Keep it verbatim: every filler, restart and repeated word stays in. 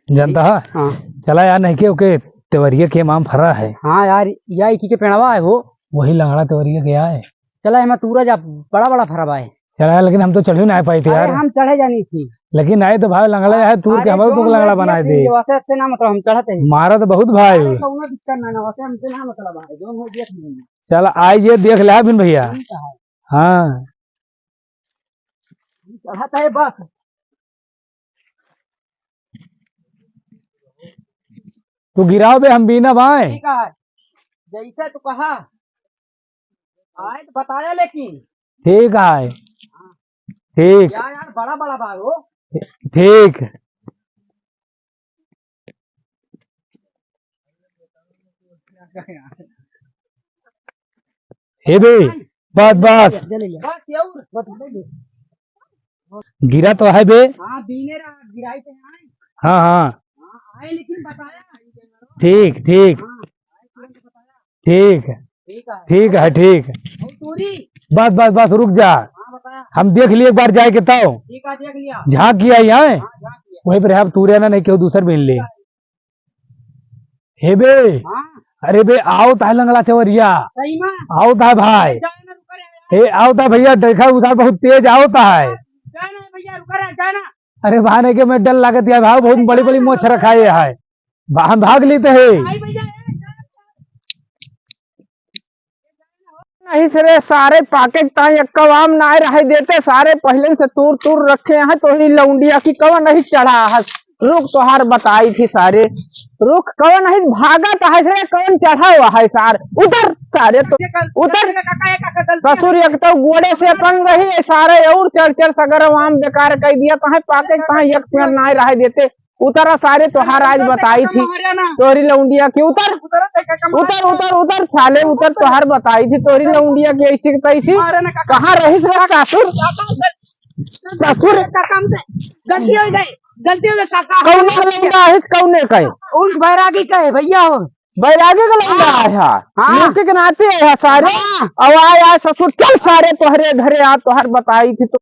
जानता है? हाँ। चला यार, नहीं के ओके तेवरिया के आम फरा है। हाँ यार, या इकी के पेड़वा है वो। वही लंगड़ा तेवरिया के आए। चला, एमा तूरा जा, बड़ा बड़ा फरा बा है। चला, लेकिन हम तो चढ़े ना पाई थे अरे, यार। हम चढ़े जानी थी। लेकिन आए तो भाई लंगड़ा है, तूर के अरे, हमारे तो जौन लंगड़ा होई बनाए दिया दे। वैसे अच्छे ना मतलब हम चढ़ते हैं। मारा तो बहुत भाई। अरे, कौनो दिक्कत ना, ना, वैसे हमसे ना मतलब है, जौन होई देख लेंगे। चला, आई जे देख ले बिन भैया। ठीक है। हाँ। चढ़त है बस। तू गिराओ बे, हम बीना बाएं। ठीक है, जैसे तू कहा। आए तो बताया लेकिन। ठीक है। ठीक। या यार, बड़ा बड़ा बा हो। ठीक। हे बे, बस, बस। बस, ये और। गिरा तो है बे। हाँ, बीने रहा, गिराई तो है। हाँ, हाँ। हाँ, आए लेकिन बताया। ठीक, ठीक। हाँ, आए तुरंत बताया। ठीक। ठीक है। ठीक है, ठीक। और तोरी? बस, बस, बस, रुक जा। हाँ, बताया। हम देख लिए एक बार जाए के तब। ठीक है, देख लिया। झाँक किया ही है। हाँ, झाँक लिया। वहीं पर है, अब तूरे ना नहीं केहू दूसर बीन ले। हे बे। हाँ। अरे बे, आवत है लंगड़ा तेवरिया। सही में? आवत है भाई। जाए ना, रुका रे। हे, आवत है भैया, देखा उधर बहुत तेज आवत है। जाए ना भैया, रुका रे, जाए ना। अरे भाई, नहीं के मैं डर लागत है भाई, बहुत बड़ी बड़ी मोछ रखाए है। बा-, हम भाग लेते हैं। नहीं भैया, ए, जाए ना। नहीं सरे, सारे पाके ताई एक्का आम नाय रहे देते, सारे पहले से तूर तूर रखे हैं। तोहरी लौंडिया की कवन नहीं चढ़ा है, रुक तोहार बताई थी सारे, रुक कवन नहीं भागत है सरे, कवन चढ़ा हुआ है सार, उतर सारे तो उतर। ससुर एक तो गोड़े से अपन रही है सारे, और चढ़ चढ़ सगर आम बेकार कर दिया, ताहे पाके ताहे एक पेड़ नाय रहे देते। उतरा सारे, तोहार आज बताई थी। तोहरी लौंडिया की उतर। उतर, उतर, उतर, साले उतर, तोहार बताई थी तोहरी लौंडिया की ऐसी की तैसी। कहाँ रहिस रे ससुर? ससुर। गलती हो गई, गलती हो गई काका। कौने का लौंडा है, कौने का है? उन बैरागी का है भैया हो। बैरागी का लौंडा हाँ। आया। हाँ। लौंडे के नाते आया सारे। हाँ। अब आय, आय ससुर, चल सारे तोहरे घरे आ, तोहार बताई थी तो।